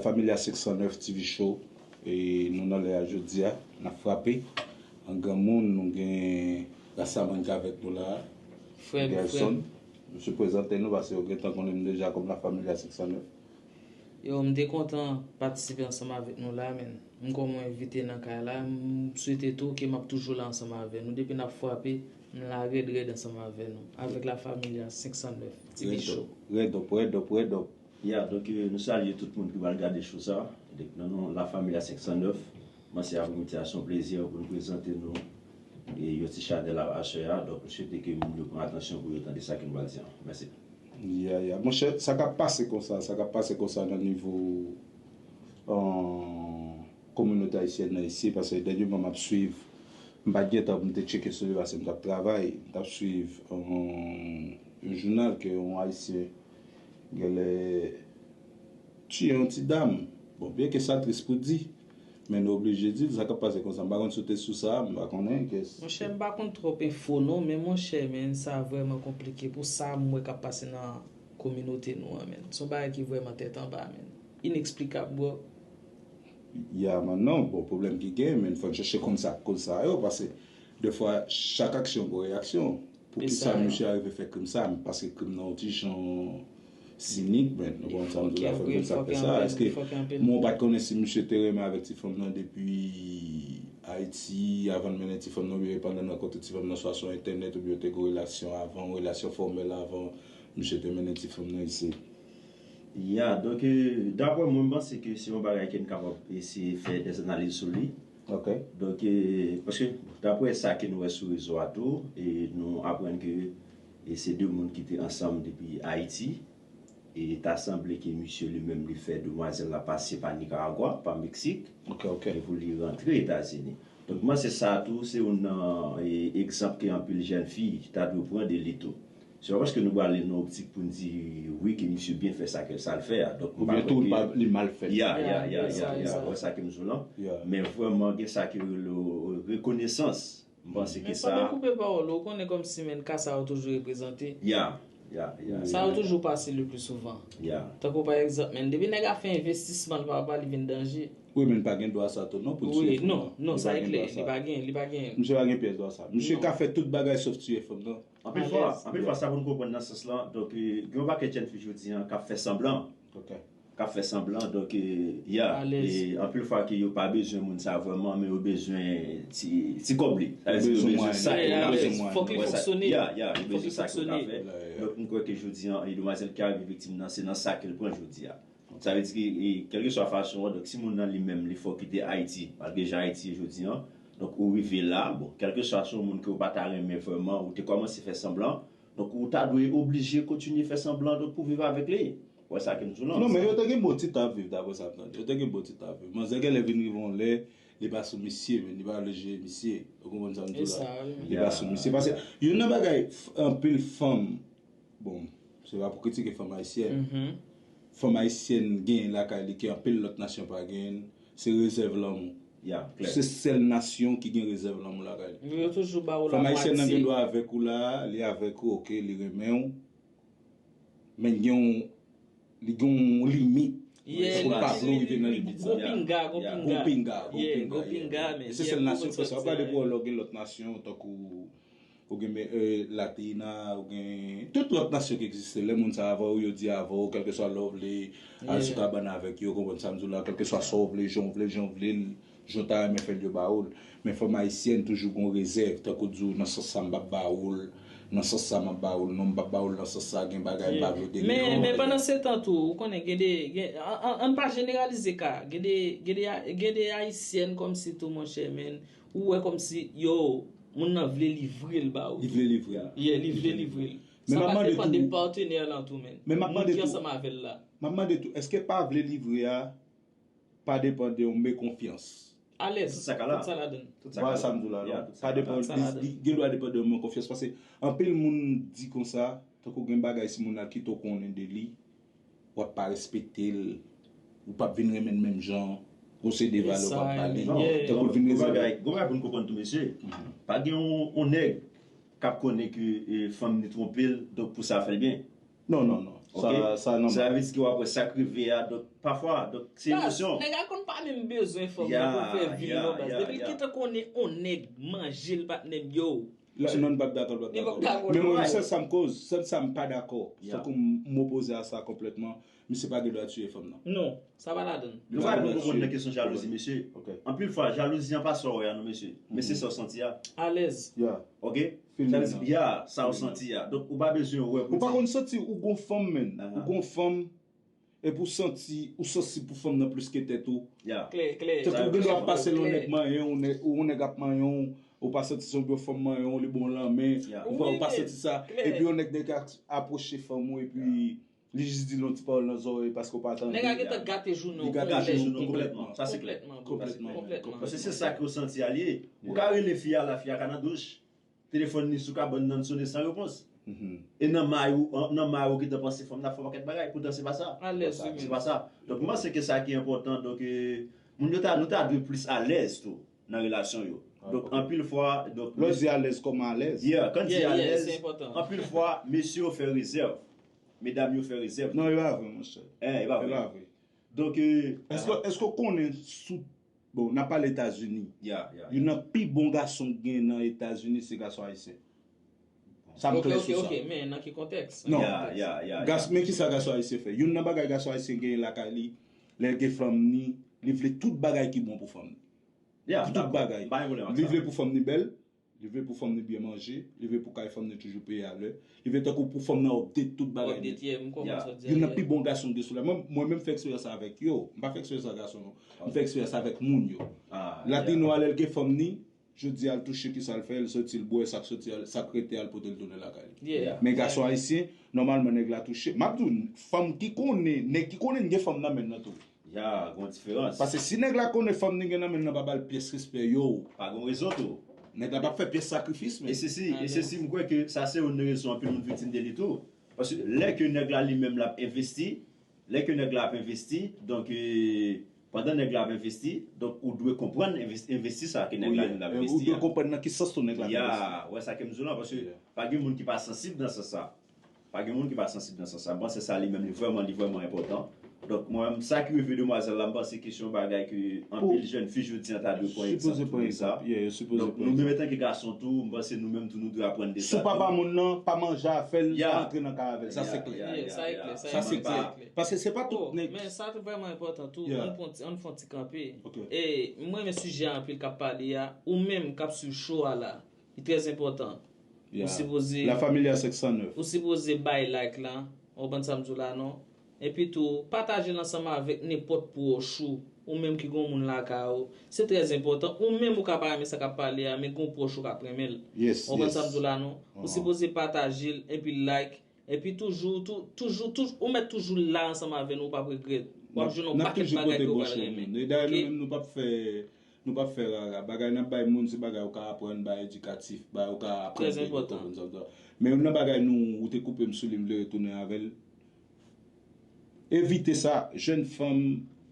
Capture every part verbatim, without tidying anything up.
Familia senk san nèf T V Show. E nou nan lè a jodi a, n ap frape. An granmoun, nou gen Rastaman ki avèk nou la a. Fred, Gerson. Mesye, prezante nou, paske yo gentan konnen m deja kòm La Familia senk san nèf. Yo, m te kontan patisipe ansanm avèk nou la, men m kòm yon envite nan kay la, m swete tou ke m ap toujou la ansanm avè nou. Depi n ap frape, m la rèd rèd ansanm avè nou. Avèk La Familia senk san nèf, T V Show. Rèd up, rèd up, rèd up. Ya, donk, eh, nou salye tout moun ki pral gade show sa. Donk, nan non La Familia senk san nèf, mwen se Avrimiti a, se yon plezi pou nou prezante nou e yon ti chanèl aswè a. Donk, nou swete ke moun yo pran atansyon pou yo tande sa ke nou pral di an. Mèsi. Ya, ya. Monchè, sa k ap pase konsa, sa k ap pase konsa nan nivo, euh, kominote ayisyèn nan isi, paske dènyèman m ap swiv, m pa t gen tan pou m te tcheke sou li paske m t ap travay, m t ap swiv, euh, yon jounal ke yon Ayisyen genlè tiye yon ti dam. Bon, byen ke sa tris pou di, men nou oblije di l, sa k ap pase konsa. M pa konn si w te sou sa, m pa konnen. Monchè, m pa konn twòp enfo non, men monchè, men sa vrèman konplike pou sa m wè k ap pase nan kominote nou an, men. Se yon bagay ki vrèman tèt anba, men. Ineksplikab, bro. Ya, man, non, bon, pwoblèm ki gen, men fò n chèche konn sa k koz sa yo, paske defwa, chak aksyon gon reyaksyon. Poukisa misye arive fè krim sa? Paske krim nan yon ti jan sinik, men, nou konn sa m di la, fòk gen sa k fè sa. Èske, mwen pa t konnen si misye te renmen avèk ti fanm nan depi Ayiti, avan l mennen ti fanm nan, oubyen pandan l rankontre ti fanm nan, swa sou entènèt, oubyen yo te gen relasyon avan, relasyon fòmèl avan misye te mennen ti fanm nan isi? Ya, donk, eh, daprè mwen, m panse ke se yon bagay ke n kapab eseye fè dè analiz sou li. Ok. Donk, eh, paske daprè sa ke nou wè sou rezo a tou, e nou aprann ke e se de moun ki te ansanm depi Ayiti, e ta sanble ke misye li menm li fè demwazèl la pase pa Nikaragwa, pa Meksik, Ok, ok. e pou li rantre Etazini. Donk, mwen se sa tou, se youn nan e, egzanp ke anpil jèn fi ta dwe pran de li tou. Se pa paske nou prale nan optik pou n di wi ke misye byen fè sa ke sa l fè a. Donk, m pa Oubyen tou, kwè pa, ke li mal fè. Ya, ya, Ya, ya, ya, ya, sa, ya, sa. Wè sa ke m di w lan. Ya. Men vrèman gen sa ke rele rekonesans. M panse ke Men san sa. Dekoupe pawòl ou, ou konnen kòmsi men ka sa yo toujou reprezante. Ya, ya, ya. Sa yo toujou pase le pli souvan. Ya. Tankou pa egzanp, men depi nèg a fè envestisman l pa pa li vin danje. Wi, men pa gen dwa sa tou non pou l Wi, tiye fanm non, nan. Non, Li sa pa e gen klè, dwa sa. Li pa gen, li pa gen. Misye pa gen pyès dwa sa. Misye Non. ka fè tout bagay sof tiye fanm nan. Anpil Alèz. Fwa, anpil fwa sa pou n konprann nan sans lan. Donk, eh, gen yon pakèt jèn fi jodi an k ap fè sanblan. Ok. K ap fè sanblan, donk, eh, ya. Alèz. E anpil fwa ke yo pa bezwen moun sa vrèman, men yo bezwen ti, ti kòb li. Sa vle di yo Bezwen bezwen mwen. sa ke Ya, l ap alèz. bezwen. Fòk li Wè sa- fonksyone. Ya, ya, yo Fòk bezwen li sa ke l ap fonksyone. fè. Ya, ya. Donk, m kwè ke jodi an, e demwazèl ki arive viktim nan, se nan sa ke l pran jodi a. Sa vle di ke, e, kèlkeswa fason an, donk, si moun nan li menm, li fè w kite Ayiti, malgre jan Ayiti ye jodi an, donk, ou rive la, bon, kèlkeswa si w moun ke w pa ta renmen vrèman, ou te kòmanse fè sanblan, donk, ou ta dwe oblije kontinye fè sanblan, donk, pou viv avèk li. Wè sa ke m di w lan. Non, men yo te gen bon ti tan ap viv, daprè sa m tande. Yo te gen bon ti tan ap viv. Manzè genlè vin rive yon lè, li pa sou misye, men li pa vle jere misye. Ou konprann sa m di E w la? Sa, wi. Li pa sou misye. Paske, youn nan bagay, f- anpil fanm, bon, se pa pou kritike fanm ayisyèn. Mhm. Fanm ayisyèn gen lakay li ke anpil lòt nasyon pa gen, se rezèv lanmou. Ya, klè. Se sèl nasyon ki gen rezèv lanmou lakay li. Yo toujou ba ou Fanm ayisyèn nan gen lamwatye. Dwa avèk ou la, li avèk ou, ok, li renmen w. Men gen yon, li gen yon limit. Yeah, Tankou li- Pablo li- rive nan li- limit Gon sa. pinga, gon Yeah. pinga. Gon pinga, gon Yeah, pinga, gon yeah. pinga, men. E se Yeah, sèl gon nasyon ki fè sa. Ou pinga. gade pou wè lè w gen lòt nasyon, tankou ou gen, eh, Latina, ou gen tout lòt nasyon ki egziste. Lè moun sa avè w, yo di avè w, kèlkeswa lè w vle, al sou kabann avèk yo, konprann sa m di w la, kèlkeswa sa w vle, jan w vle, jan w vle l, jan w ta renmen fè l, yo ba w l. Men fanm ayisyèn toujou gon rezèv, tankou di w, nan sans sa m p ap ba w l, nan sans sa m ap ba w l, non, m p ap ba w l nan sans sa, gen bagay m pa vle w te gen. Men, men pandan se tan tou, ou konnen gen de, gen, an, an, ann pa jeneralize ka, gen de, gen de, gen de ayisyèn kòmsi tou, monchè, men, ou wè kòmsi, yo, moun nan vle livre l ba ou. Li vle livre l. Yeah, li vle livre l. Men Sa m ap va mande depann de tou- patnè lan tou, men. Men m ap Moun mande ki tou- ansanm avè l la. M ap mande tou, èske pa vle livre a pa depann de yon men konfyans? Alèz. Tout sa ka la. Tout sa ladann. Tout sa Wè ka sa la. m di w la, Yeah, non. Tout sa Pa ka la. depann, Sa li, ladann. li gen dwa depann de yon men konfyans. Paske anpil moun di konsa, tankou gen bagay si moun nan kite w konnen de li, w ap pa respekte l, ou p ap vin renmen l menm jan, ou se de valè w p ap ba li. Non, Yeah. Tankou non, l vin gon rezève. bagay, gon bagay pou n konprann tou, mesye. Pa gen yon, yon nèg k ap konnen ke, eh, fanm ni twonpe l, donk pou sa fè l byen. Non, non, non. Sa, sa nòmal. Sa vle di ke w ap wè sa k rive a, donk, pafwa, donk, se emosyon. Nèg la konn pa menm bezwen fanm nan pou l fè vi non, baz. Depi l gentan konnen on nèg manje l, patnè m, yo. Sinon, n p ap dakò, n p ap dakò. Men mwen, sèl sa m koz, sèl sa m pa dakò, tankou m opoze a sa konplètman, misye pa gen dwa tiye fanm nan. Non, sa pa ladan. Nou pa konprann nan kesyon jalouzi, mesye. Anpil fwa, jalouzi an pa sa w wè a non, mesye. Men se sa w santi a. Alèz. Ok? Sa vle di, ya, sa w santi a. Donk, ou pa bezwen wè pou. Ou pa konn santi ou gon fanm, menn. Ou gon fanm, epi w santi, ou sansib pou fanm nan plis ke tèt ou. Klè, klè. Tankou ou gen dwa ap pase l, yon nèg manyen w, yon nèg ap manyen w, ou pa santi se yon gwo fanm manyen w, li ba w lanmen, ou pa, ou pa santi sa. Epi yon nèg, nèg ap apwoche fanm ou, epi li jis di l yon ti pawòl nan zòrèy paske w pa tande. Nèg la gentan gate jounen w konplèt. Li gate jounen w konplèt. Sa se klè. Konplètman. Konplètman. Paske se sa ke w santi a li ye. Ou ka rele fi a la, fi a ka nan douch. Telefòn li sou kabann nan, sonnen san repons. E nan may ou, nan may ou gentan panse fanm nan ap fè yon pakèt bagay. Poutan se pa sa. Se pa sa. Donk, m panse ke sa ki enpòtan, donk, moun yo ta, nou ta dwe plis alèz tou nan relasyon yo. Donk, anpil fwa, donk. Lè w di alèz, kòman alèz? Yeah, kan di alèz, anpil fwa, mesye yo fè rezèv. Medam yo fè rezèv. Non, e pa vre, monchè. E pa vre. Donk, èske, èske w konnen sou Bon, n ap pale Etazini. Youn nan pi bon gason k gen nan Etazini se gason ayisyen. Sa m klè sou sa. Men nan ki kontèks? Non. Men kisa gason ayisyen fè? Youn nan bagay gason ayisyen genyen lakay li, lè l gen fanm ni, li vle tout bagay ki bon pou fanm ni. Pou tout bagay. Li vle pou fanm ni bèl, li vle pou fanm ni byen manje, li vle pou kay fanm ni toujou peye alè, li vle tankou pou fanm nan update tout bagay nèt. Youn nan pi bon gason k gen sou la. Mwen, mwen menm fè eksperyans avèk yo. M pa fè eksperyans ak gason non. M fè eksperyans avèk moun yo. Latino a lè l gen fanm ni, jodi a l touche kisa l fè, l soti l bwè sa k soti a, sa k rete a l pote l tounen lakay li. Men gason ayisyen, nòmalman nèg la touche. M ap di w, fanm ki konnen, nèg ki konnen n gen fanm nan men l nan tou. Ya, gon diferans. Paske si nèg la konnen fanm ni gen nan men l nan pa ba l pyès respè, yo. Pa gon rezon tou. Nèg la p ap fè pyès sakrifis menm. E se si, e se si m kwè ke sa se youn nan rezon anpil moun viktim de li tou. Paske lè ke nèg la li menm l ap envesti, lè ke nèg la ap envesti, donk, pandan nèg la ap envesti, donk ou dwe konprann envesti sa ke nèg la li menm l ap envesti a. Ou dwe konprann nan ki sans tou nèg la ap envesti. Ya, w wè sa ke m di w lan, paske pa gen moun ki pa sansib nan sans sa. Pa gen moun ki pa sansib nan sans sa. M panse sa li menm li vrèman, li vrèman enpòtan. Donk, mwen menm, sa ki rive demwazèl la, m panse ke se yon bagay ke anpil jèn fi jodi an ta dwe pran egzanp pou sa. Donk, nou menm etanke gason tou, m panse nou menm tou nou dwe aprann de sa tou. Si w papa moun nan, pa manje avè l, pa antre nan kay avè l. Sa se klè. Sa se klè. Paske se pa tout nèg. Men sa tou vrèman enpòtan tou. Ann fè yon ti kanpe. E m renmen sijè a anpil k ap pale a. Ou menm k ap swiv show a la. Li trè enpòtan. Ou sipoze. La Familia senk san nèf. Ou sipoze bay like la. Ou konprann sa m di w la non? Epi tou, pataje l ansanm avèk nenpòt pwòch ou. Ou menm ki gon moun lakay ou. Se trè enpòtan. Ou menm ou ka pa renmen sa k ap pale a, men gon pwòch ou k ap renmen l. Ou konprann sa m di w la non? Ou sipoze pataje l, epi like. Epi toujou, tou, toujou, toujou, ou mèt toujou la ansanm avè nou, ou p ap regrèt. W ap jwenn yon pakèt bagay ke ou pral renmen. E dayè nou menm nou p ap fè Nou p ap fè rara. Bagay n ap bay moun se bagay ou ka aprann, bagay edikatif, bagay ou ka aprann de li, ou konprann sa m di w. Men youn nan bagay nou, ou te koupe m sou li, m vle retounen avè l. Evite sa, jèn fanm,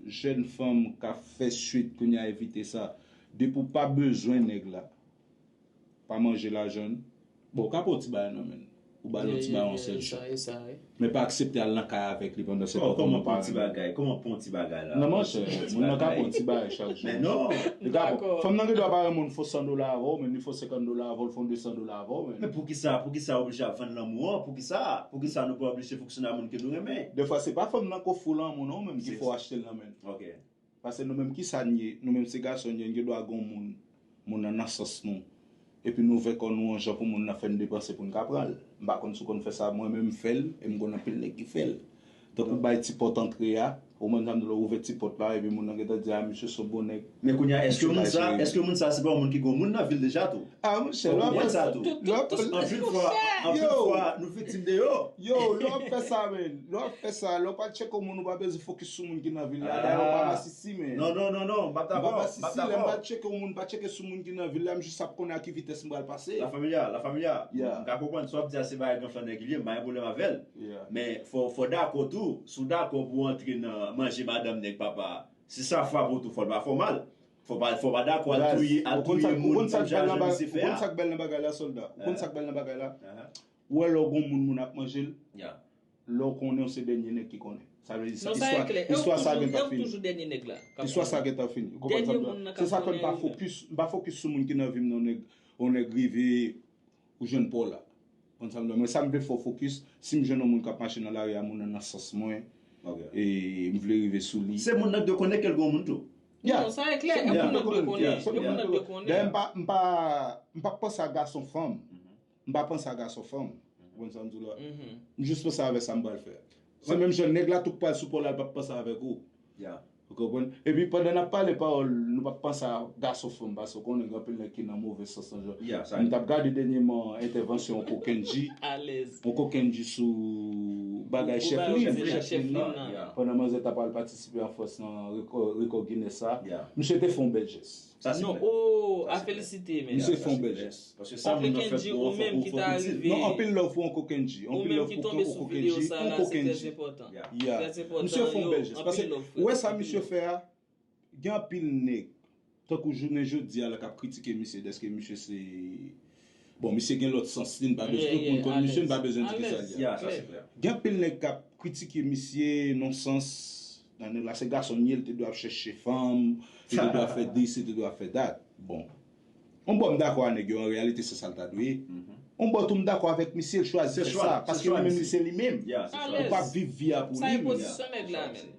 jèn fanm k ap fè swit kounye a, evite sa. Depi w pa bezwen nèg la, pa manje lajan l. Bon, ou ka pran yon ti bagay nan men l. Ou ba l yon ti bagay yon sèl chan. Men pa aksepte al nan kay avèk li pandan se tan fanm nan pa renmen. Kòman pran yon ti bagay? Kòman pran yon ti bagay la? Non, monchè, moun nan ka pran yon ti bagay chak jou. Men non! Li ka pran. Fanm nan gen dwa pa renmen w, fè yon san dola avè w, men li fè yon senkant dola avè w, li fè yon de san dola avè w, men. Men poukisa, poukisa w oblije ap vann lanmou an? Poukisa? Poukisa nou pa oblije fonksyone ak moun ke nou renmen? Dèfwa se pa fanm nan k ofri w lanmou non, ou menm ki fè w achte l nan men l. Paske nou menm kisa n ye? Nou menm se gason n ye, n gen dwa gen yon moun, moun nan nan sans nou. Epi nou ouvè kò nou yon jan pou moun nan fè n depanse pou n ka pran l. M pa konn si w konn fè sa, mwen menm m fè l, e m konn anpil nèg ki fè l. Tankou bay ti pòt antre a, ou menm sa m di w la, ou ouvè ti pòt la, epi moun nan gentan di, a, misye se yon bon nèg. Men kounye a, èske moun sa, èske moun sa se pa yon moun ki gen yon moun nan vil deja tou? A, monchè, lè w ap fè sa tou. Paske anpil fwa, anpil fwa, nou viktim de yo. Yo, lè w ap fè sa, men, lè w ap fè sa, lè w pral tcheke yon moun, ou pa bezwen fokis sou moun ki nan vil la. Dayè, ou pa masisi, men. Non, non, non, non, m p ap dakò. M pa masisi, lè m pral tcheke yon moun, m pa tcheke sou moun ki nan vil la, m jis ap konnen a ki vitès m pral pase. La Familia, La Familia, m ka konprann sa w ap di a, se bagay gran frè nèg li ye, m pa gen pwoblèm avè l. Men, fò, fò w dakò tou, si w dakò pou w antre nan manje madanm nèg papa, si sa frape w tou, fò l pa fè w mal. Fò pa, fò pa dakò al touye, al touye moun, tankou jan Jean Luc se fè a. Ou konn sa k bèl nan bagay la, sòlda? Ou konn sa k bèl nan bagay la? Ou wè lè w gon moun, moun ap manje l. Lè w konnen w se dènye nèg ki konnen. Sa vle di sa, istwa sa gentan fini. Istwa sa gentan fini. Ou konprann sa m di la? Se sa k fè m pa fokis, m pa fokis sou moun ki nan vi m nan, yon nèg, yon nèg rive ou jwenn pa w la. Konn sa m di w? Mwen sa m vle fè w fokis, si m jwenn yon moun k ap mache nan lari a, moun nan nan sans mwen, e m vle rive sou li. Se moun nan k dwe konnen ke l gen yon moun tou. Non, sa e klè, e moun nan k dwe konnen. Dayè m pa, m pa, m pa panse a gason fanm. M pa panse a gason fanm. Ou konprann sa m di w la? M jis panse avè sa m pral fè. Se menm jan nèg la tou k pral sou pa w la, l p ap panse avèk ou. Ou konprann? Epi pandan n ap pale pawòl, nou p ap panse a gason fanm, paske w konnen gen anpil nèg ki nan move sans nan jan. M t ap gade dènyèman entèvansyon Uncle Kendji. Uncle Kendji sou bagay Chèf Lin. Pandan manzè t ap al patisipe an fòs nan rekò, rekò Guinness sa, misye te fè yon bèl jès. Sa se klè. Oh, a felisite, men. Misye fè yon bèl jès. Paske sa moun nan fè pou ou, fòk ou fè pou ti. Non, anpil love pou Uncle Kendji. Anpil love pou Uncle Kendji. Uncle Kendji. Misye fè yon bèl jès. Paske, ou wè sa misye fè a, gen anpil nèg, tankou jounen jodi a la, k ap kritike misye dèske misye se, bon, misye gen lòt sans li, n pa bezwen, tout moun konn misye, n pa bezwen di kisa l ye. Gen anpil nèg k ap kritike misye nan sans, nan nèg la se gason l ye, li te dwe ap chèche fanm, li te dwe ap fè dis, li te dwe ap fè dat. Bon. Yon bò m dakò a nèg yo, an reyalite se sa l ta dwe ye. Yon bò tou m dakò avèk misye, l chwazi fè sa, paske li menm li se li menm. Ou p ap viv vi a pou li.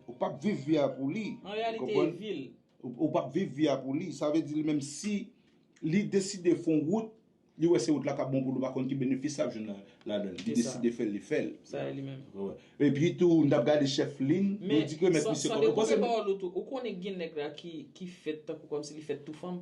Ou p ap viv vi a pou li. Ou p ap viv vi a pou li. Sa vle di li menm si li deside fè yon wout, li wè se wout la k ap bon pou li, ou pa konn ki benefis l ap jwenn la, ladan l. Li deside fè l, li fè l. Epi tou, n t ap gade Chèf Lin, yo di ke mèt misye kòb. Ou panse m. Ou konnen gen nèg la ki, ki fèt tankou kòmsi li fèt tou fanm.